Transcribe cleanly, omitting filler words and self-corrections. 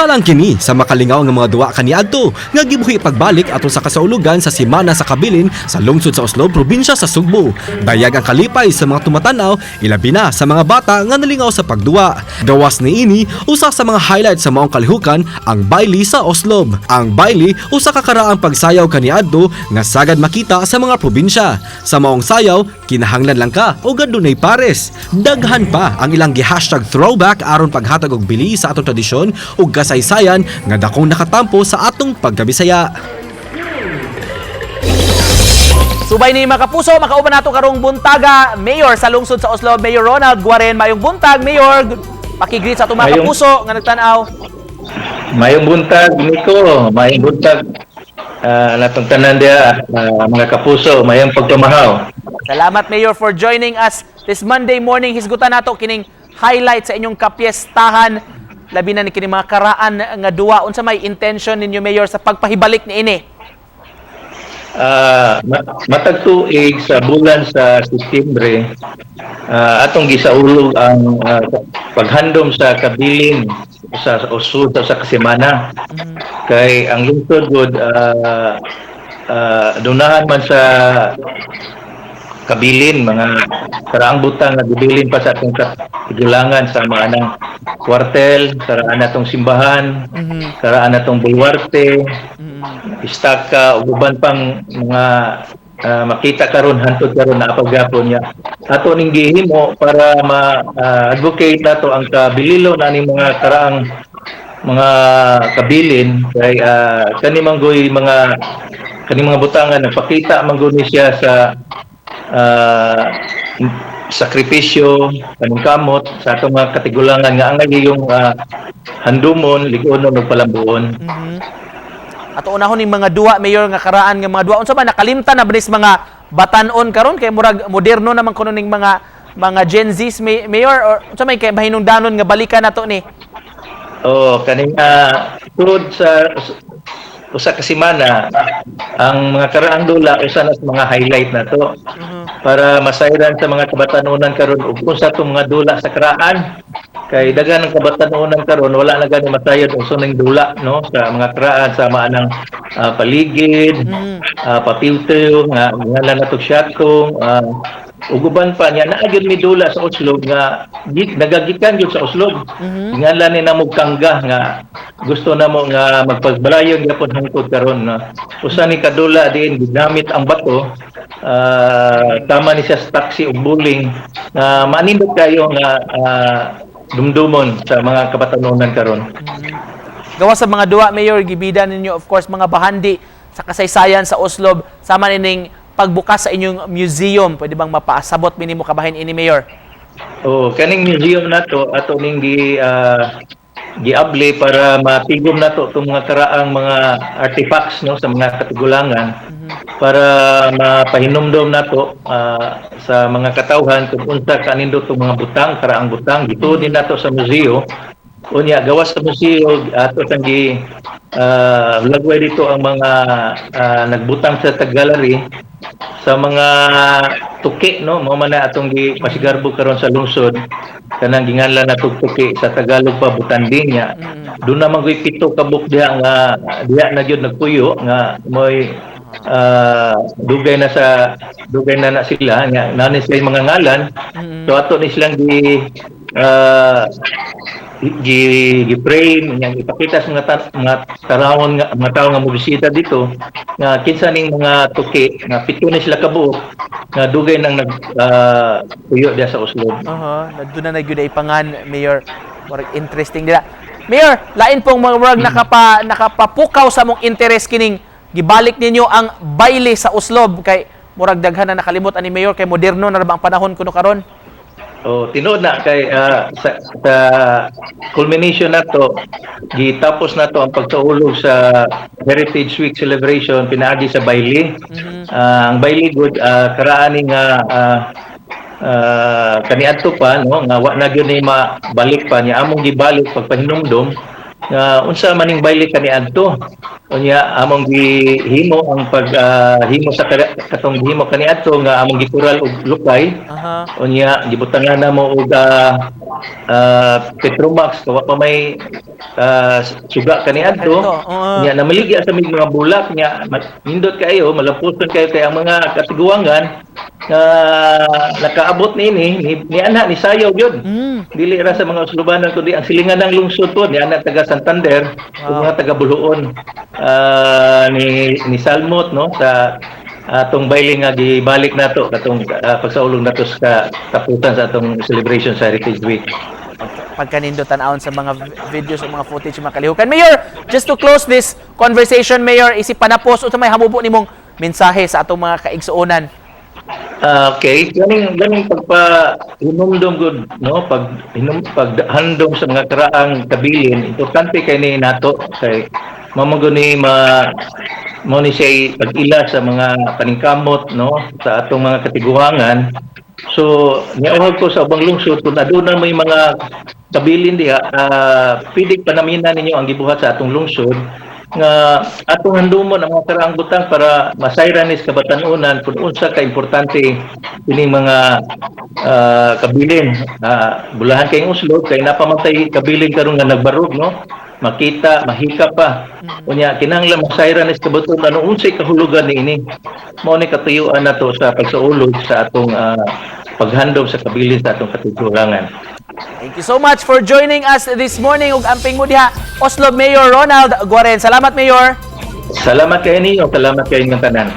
Usa lang kini sa makalingaw nga mga duwa kaniadto nga gibuhi pagbalik atol sa kasaulugan sa Simana sa Kabilin sa lungsod sa Oslob, probinsya sa Sugbo. Dayag ang kalipay sa mga tumatanaw, ilabi na sa mga bata nga nalingaw sa pagduwa. Gawas niini, usa sa mga highlight sa maong kalihukan ang Baili sa Oslob. Ang Baili, usa ka karaang pagsayaw kaniadto nga sagad makita sa mga probinsya. Sa maong sayaw, kinahanglan lang ka og adunay pares. Daghan pa ang ilang gi#throwback aron paghatag og bili sa atong tradisyon ug kasaysayan nga dakong nakatampo sa atong pagkabisaya. Subay ni, mga kapuso, makauban nato karong buntaga, Mayor sa lungsod sa Oslob, Mayor Ronald Guaren. Mayong buntag, Mayor. Paki-greet sa atong mga kapuso nga nagtan-aw. Mayong buntag, Nico. Mayong buntag natong tanan diha, mga kapuso, mayong pagpamahaw. Salamat, Mayor, for joining us this Monday morning. Hisgutan nato kining highlight sa inyong kapiestahan, labi na ni kining mga karaan nga duwa. Unsa may intention ninyo, Mayor, sa pagpahibalik niini? Matag tuig sa bulan sa Setyembre, atong gisaulog ang paghandom sa kabilin sa usod sa kasemana. Kay ang lungsod gud dunahan man sa kabilin, mga karaang butang nga gibilin pa sa atong katigulangan sa mga anang kwartel, karaan natong simbahan, karaan natong bulwarte, istaka ug uban pang mga makita karon hantod karon na pagyapon niya. Ato ning gihimo para ma advocate nato ang kabililo na ning mga karaang mga kabilin kay kani manggoy mga kani mga butangan nagpakita man gud ni siya sa sakripisyo, paningkamot sa atong mga katigulangan nga angay yung handumon, lig-onon ug palambuon. Ato unahon ning mga duwa, Mayor, nga karaan nga mga duwa. Unsa ba, nakalimtan na ba nis mga batan-on karon kay murag moderno naman kuno ning mga Gen Zs, Mayor, or unsa may kay mahinungdanon nga balikan nato ni? Oh, kaning tud sa usa ka semana, ang mga karaang dula usa na sa mga highlight na to para masayran sa mga kabatanunan karon ug unsa tong mga dula sa karaan, kay daghan ng kabatanunan karon wala na gani masayod unsa ning dula, no, sa mga karaan sa maanang paligid, patiltiw nga ngalan nato siyatong, ug uban pa niya. Naa gyud mi dula sa Oslob nga nagagikan gyud sa Oslob. Ngalan ni namo kangga nga gusto namo nga magpagbalayon gyapon hangtod karon na usa ni kadula diin ginamit ang bato, tama ni siya sa taxi ug buling nga manindot kayo nga dumdumon sa mga kabatanunan karon. Gawas sa mga duwa, Mayor, gibida ninyo, of course, mga bahandi sa kasaysayan sa Oslob sama nining pagbukas sa inyong museum. Pwede bang mapaasabot minimo kabahin ini, Mayor? Oh, kaning museum nato ato ning gi giabli para matigom nato itong mga karaang mga artifacts, no, sa mga katigulangan para mapahinumdom nato sa mga katawhan kung unsa kanindot tong mga butang, karaang butang dito din nato sa museo. Unya, gawas sa museo, ato sang gi lagway dito ang mga nagbutang sa tag gallery sa mga tuki, no, mao man na atong gi pasigarbo karon sa lungsod, kanang ginganlan na tuki, sa Tagalog pa butanding niya. Doon naman ko'y 7 ka buok diha nga diha na gyud nagpuyo nga moy dugay na sa dugay na na sila nga nani sila yung mga ngalan. So ato ni silang gi gi gi frame nga ipakita sa mga tarawon nga mga tawo nga mobisita dito nga kinsa ning mga tuki nga 7 ni sila kabuok nga dugay nang nag puyo diha sa Oslob. Aha, doon na gyud ay pangan, Mayor. Murag interesting nila. Mayor, lain pong mga murag nakapapukaw sa mong interes kining gibalik ninyo ang baile sa Oslob kay murag daghan na nakalimot ani, Mayor, kay moderno na ra ba ang panahon kuno karon? Oh, tinuod na kay sa culmination nato, gitapos nato ang pagsaulog sa Heritage Week celebration pinaagi sa Bailey. Ang Bailey good karaan ni nga kaniadto pa, no, nga wa na gyud ni mabalik pa niya, among gibalik pagpahinumdom nga unsa maning Bailey kaniadto. Unya among gihimo ang pag himo sa katong gihimo kaniadto nga among gikural og lukay. Unya gibutangan namo og Petromax kay wa pa may suga kaniadto. Adto, oo. Unya namaligya sa mig mga bulak nya, nindot kayo, malampuson kayo kay ang mga katiguangan nga nakaabot niini ni ana ni sayaw gyud. Dili ra sa mga Uslobanon kundi ang silingan ng lungsod po ni ana taga Santander ug mga taga Buluon ni Salmot, no, sa atong baile nga gibalik nato katong pagsaulog nato sa katapusan sa atong celebration sa Heritage Week. Pagkanindot tan-awon sa mga videos o mga footage, mga kalihukan. Mayor, just to close this conversation, Mayor, isip panapos, unsa may hamubo nimong mensahe sa atong mga kaigsuonan? Ah, okay, ganing ganing pagpa hinumdom gud, no, pag hinum paghandom sa mga karaang kabilin, importante kay ni nato kay mao man ni ma mo ni siya pag-ila sa mga paningkamot, no, sa atong mga katiguangan. So niauhag ko sa ubang lungsod, kung aduna may mga kabilin diha, pwede panaminan ninyo ang gibuhat sa atong lungsod nga atong handumon ang mga karaang butang para masayran ni sa kabatan-unan kung unsa ka importante kining mga kabilin. Bulahan kayong Oslob kay napamatay kabilin karon nga nagbarog, no, makita mahika pa. Unya kinahanglan masayran ni sa kabatan ano unsay kahulugan niini. Mao ni katuyuan nato sa pagsaulog sa atong paghandom sa kabilin sa atong katigulangan. Thank you so much for joining us this morning ug amping mo diha, Oslob Mayor Ronald Guaren. Salamat, Mayor. Salamat kayo ninyo, salamat kayo ng tanan.